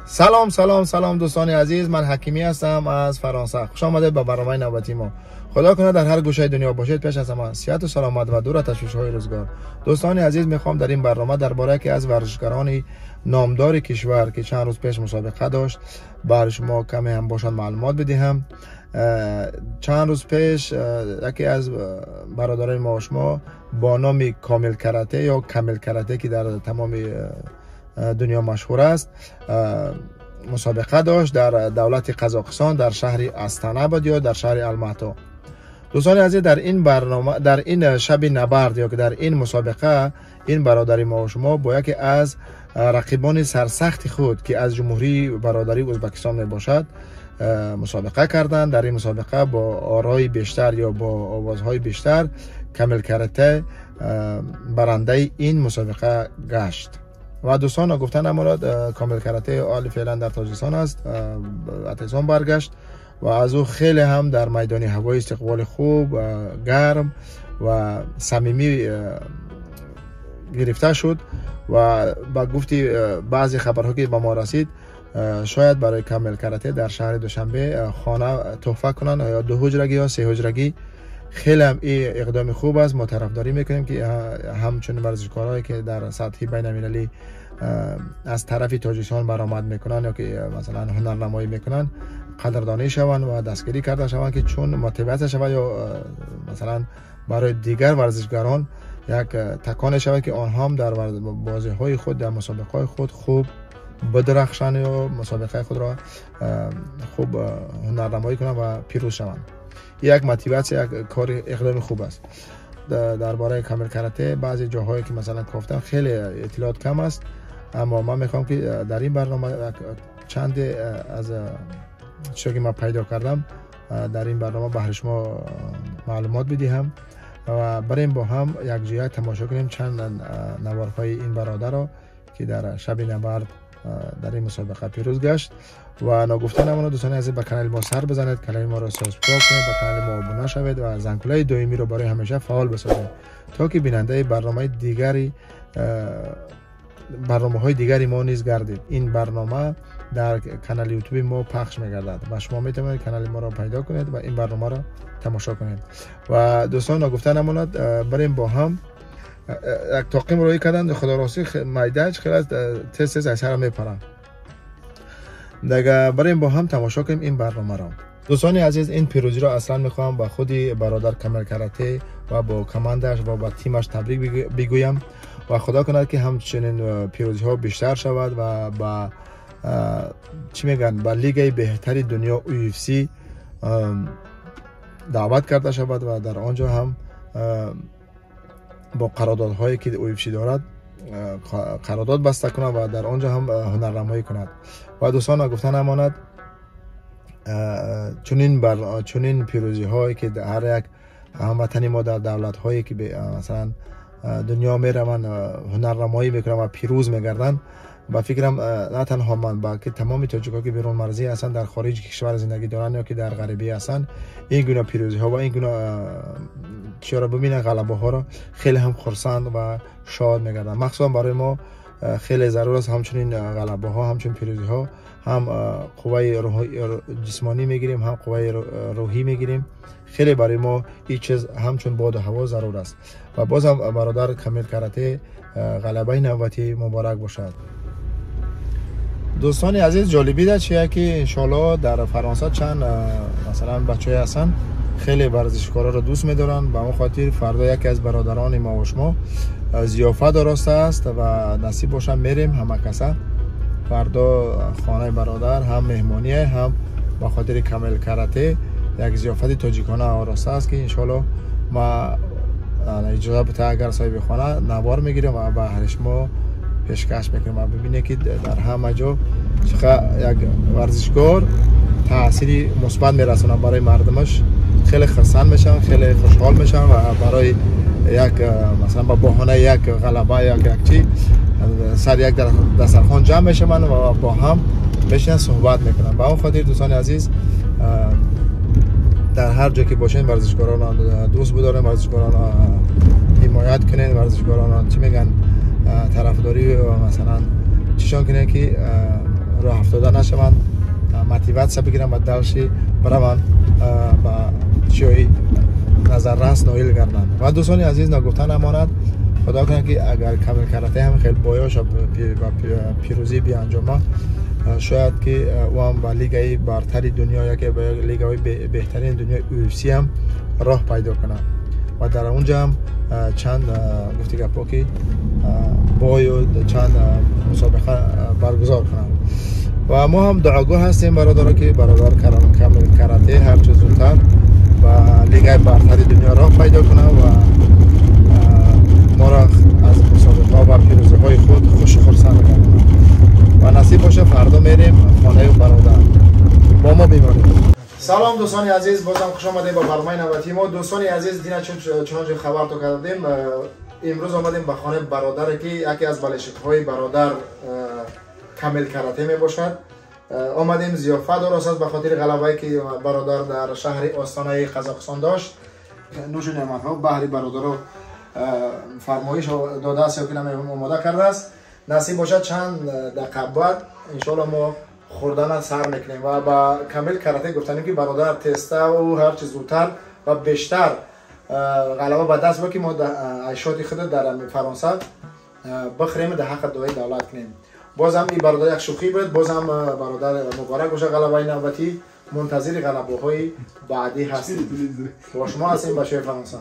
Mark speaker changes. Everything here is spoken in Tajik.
Speaker 1: Салом, салом, салом, дӯстони азиз, ман Ҳакимӣ ҳастам аз Фаронса. Хуш омадед ба барномаи навбатии мо. Худо кунад дар ҳар гӯшаи дунё бошед, пеш аз ҳама сиҳату саломат ва дур аз ташвишҳои рӯзгор. Дӯстони азиз, мехоҳам дар ин барнома дар бораи яке аз варзишгарони номдори кишвар, ки чанд рӯз пеш мусобиқа дошт, бар шумо каме ҳам бошад маълумот бидиҳам. Чанд рӯз пеш яке аз бародарони мо шумо бо номи Комил Карате ё Камил Карате, ки дар тамоми дунё машҳур аст, мусобиқа дошт дар давлати Қазоқистон, дар шаҳри Астана буд ё дар шаҳри Алмато. Дӯстони азиз, дар ин барнома, дар ин шаби набард ё ки дар ин мусобиқа, ин бародари мо шумо бо яке аз рақибони сарсахти худ, ки аз ҷумҳурии бародарии Ӯзбекистон мебошад, мусобиқа карданд. Дар ин мусобиқа бо орои бештар ё бо овозҳои бештар Камил Карате барандаи ин мусобиқа гашт. Ва дӯстон, гуфта намонад, Комил Карате ҳоли феълан дар Тоҷикистон аст, Тоҷикистон баргашт ва аз ӯ хеле ҳам дар майдони ҳавои истиқболи хуб, гарм ва самимӣ гирифта шуд. Ва ба гуфти баъзе хабарҳо, ки ба мо расид, шояд барои Камил Карате дар шаҳри Душанбе хона тӯҳфа кунанд, ё дуҳуҷрагӣ ё сеҳуҷрагӣ. Хеле ҳам ин иқдоми хуб аст. Мо тарафдорӣ мекунем, ки ҳамчун варзишкорҳое, ки дар сатҳи байналмилалӣ аз тарафи Тоҷикистон баромад мекунанд ё ки масалан ҳунарнамоӣ мекунанд, қадрдонӣ шаванд ва дастгирӣ карда шаванд, ки чун мотиватсия шавад ё масалан барои дигар варзишгарон як таконе шавад, ки онҳо ҳам дар бозиҳои худ, дар мусобиқаҳои худ хуб бидурахшанд ё мусобиқаи худро хуб ҳунарнамоӣ кунанд ва пирӯз шаванд. Як мотиватсия, як кори иқдоми хуб аст. Дар бораи Камил Карате баъзе ҷоҳое, ки масалан кофтам, хеле иттилоот кам аст, аммо ман мехоҳам, ки дар ин барнома чанде аз чизе, ки ман пайдо кардам, дар ин барнома баҳри шумо маълумот бидиҳам ва барем бо ҳам якҷоя тамошо кунем чанд наворҳои ин бародарро, ки дар шаби набард дар ин мусобиқа пирӯз гашт. Ва ногуфта намонад, дӯстони азиз, ба канали мо сар бизанед, канали моро subscribe кунед, ба канали мо обуна шавед ва зангулаи доимиро барои ҳамеша фаъол бисозед, то ки бинандаи барномаи дигари барномаҳои дигари мо низ гардед. Ин барнома дар канали ютуби мо пахш мегардад ва шумо метавонед канали моро пайдо кунед ва ин барномаро тамошо кунед. Ва дӯстон, ногуфта намонад, барем бо ҳам як тоқим рӯӣ карданд. Худоростӣ, майдач хеле тез тез аз сара мепаранд. Дага барем бо ҳам тамошо кунем ин барномаро. Дӯстони азиз, ин пирӯзиро аслан мехоҳам ба худи бародар Камил Карате ва бо командааш ва ба тимаш табрик бигӯям ва худо кунад, ки ҳамчунин пирӯзиҳо бештар шавад ва ба чӣ мегӯянд, ба лигаи беҳтари дунё UFC даъват карда шавад ва дар он ҷо ҳам бо қарордодҳое, ки UFC дорад, қарордод баста кунад ва дар он ҷо ҳам ҳунарнамоӣ кунад. Ва дӯстон, гуфта намонад, чунин пирӯзиҳое, ки ҳар як ҳамватани мо дар давлатҳое, ки масалан дунё мераванд, ҳунарнамоӣ мекунанд ва пирӯз мегарданд, ба фикрам, на танҳо ман, балки тамоми тоҷикҳо, ки берунмарзӣ ҳастанд, дар хориҷи кишвар зиндагӣ доранд ё ки дар ғарибӣ ҳастанд, ин гуна пирӯзиҳо ва ин гуна чиро бибинанд, ғалабаҳоро, хеле ҳам хурсанд ва шод мегарданд. Махсусан барои мо хеле зарур аст ҳамчунин ғалабаҳо, ҳамчун пирӯзиҳо. Ҳам қувваи ҷисмонӣ мегирем, ҳам қувваи рӯҳӣ мегирем. Хеле барои мо ин чиз ҳамчун боду ҳаво зарур аст. Ва бозам бародар Камил Карате ғалабаи навбатӣ муборак бошад. Дӯстони азиз, ҷолибида чия, ки иншоалло дар Фаронса чанд масалан бачаҳое ҳастанд, хеле варзишкороро дӯст медоранд. Ба он хотир фардо яке аз бародарони мо ва шумо зиёфат ороста аст ва насиб бошад, мерем ҳама каса фардо хонаи бародар. Ҳам меҳмоние, ҳам ба хотири Камил Карате як зиёфати тоҷикона ороста аст, ки иншоалло ма иҷоза бита, агар соҳиби хона, навор мегирем ва ба ҳари шумо пешкаш мекунем ва бибинед, ки дар ҳама ҷо чиқа як варзишгор таъсири мусбат мерасонад барои мардумаш. Хеле хурсанд мешаванд, хеле хушҳол мешаванд ва барои як масалан ба баҳонаи як ғалаба, як чи сар як дастархон ҷамъ мешаванд ва бо ҳам мешинанд, суҳбат мекунанд. Ба он хотир, дӯстони азиз, дар ҳар ҷо ки бошед, варзишкоронро дӯст бидорем, варзишкоронро ҳимоят кунед, варзишкоронро, чӣ мегӯянд, тарафдорӣ, масалан чишон кунед, ки роҳ афтода нашаванд, мотиватсия бигиранд ва дальше бираванд, ба чиҳои назаррас ноил гарданд. Ва дӯстони азиз, нагуфта намонад, худо кунад, ки агар Камил Карате ҳам хел боёша ба пирӯзӣ бианҷома, шояд ки ӯ ҳам ба лигаи бартари дунё, яке ба лигаҳои беҳтарини дунё, UFC ҳам роҳ пайдо кунад ва дар онҷа ҳам чанд, гуфти гапҳо, ки бою чанд мусобиқа баргузор кунанд. Ва мо ҳам дуогӯ ҳастем, бародаро, ки бародар Камил Карате ҳарчи зудтар ба лигаи бартари дунё роҳ пайдо кунад ва моро аз мусобиқаҳо ва пирӯзиҳои худ хушу хурсанд гардонад. Ва насиб боша, фардо мерем хонаи бародар, бо мо бимонед. Салом, дӯстони азиз, бозам хуш омадем ба барномаи навбатии мо. Дӯстони азиз, дина чунончи хабарто кардем, имрӯз омадем ба хонаи бародаре, ки яке аз болельщикҳои бародар Камил Карате мебошад. Омадем, зиёфат дорост ба хотири ғалабае, ки бародар дар шаҳри Остонаи Қазоқистон дошт. Нӯшу неъматҳо баҳри бародаро фармоиш додааст ё ки омода кардааст. Насиб бошад, чанд дақиқа баъд, иншоалло, мо хӯрдана сар мекунем. Ва ба Камил Карате гуфтанем, ки бародар, тезтару ҳарчи зудтар ва бештар ғалаба ба даст бо, ки мо айшоти худ дар Фаронса бихӯрем, дар ҳаққи дуои давлат кунем. Бозам ин бародар як шӯхӣ буд. Бозам, бародар, муборак боша ғалабаи навбатӣ. Мунтазири ғалабаҳои баъдӣ ҳастем. Бо шумо ҳастем, бачаҳои Фаронса.